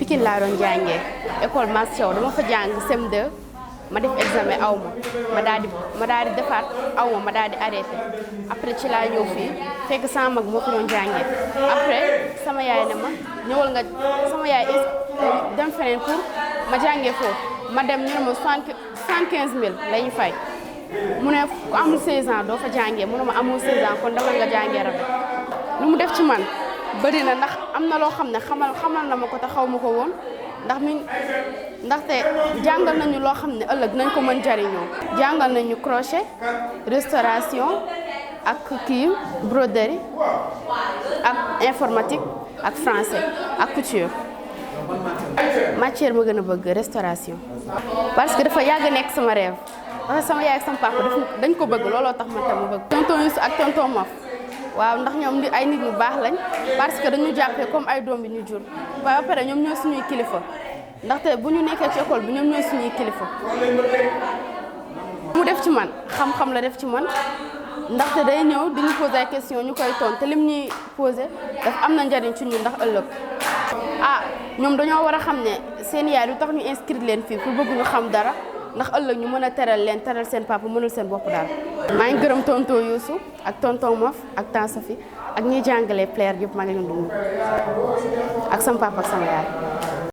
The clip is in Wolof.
Pikine laa doon jàngee école Mass Thiaw dama fa jàng CM2 ma def examen aw ma daal di defaat aw ma daal di arrêté après ci laa ñëw fii fekk sama mag moo fi doon jàngee après sama yaay ne ma ñëwal nga sama yaay dem feneen pour ma jàngee foofu ma dem ñu ne ma 75000 la ñu fay mu ne ku amul 16 ans doo fa jàngee mu ne ma amul 16 ans kon dama nga jàngee Rabet lu mu def ci man bëri na ndax am na loo xam ne xamal na ma ko te xaw ma ko woon ndaxte jàngal nañu loo xam ne ëllëg nañ ko mën jariñoo jàngal nañu crochet restauration ak broderie ak informatique ak français ak couture matière ma gën a bëgg restauration parce que dafa yàgg nekk sama rêve parce que sama yaay ak sama papa dañ ko bëgg looloo tax ma tam bëgg tonton Youssou ak tonton Mof waaw ndax ñoom ay nit ñu baax lañ parce que dañu jàppee comme ay doom bi ñu jur ba pare ñoom ñooy suñuy kilifa ndaxte bu ñu nekkee ci école bi ñoom ñooy suñuy kilifa mu def ci man xam-xam la def ci man ndaxte day ñëw di ñu poser ay question ñu koy tontu te lim ñuy poser daf am na njariñ ci ñun ndax ëllëg ñoom dañoo war a xam ne seen yaay lu tax ñu inscrire leen fii pour bëgg ñu xam dara ndax ëllëg ñu mën a teral seen papa mënul seen bopp daal. maa ngi gërëm tonton Youssou ak tonton Mof ak Tante Sophie ak ñiy jàngalee Plaire yëpp maa ngi leen di nuyu ak sama papa ak sama yaay.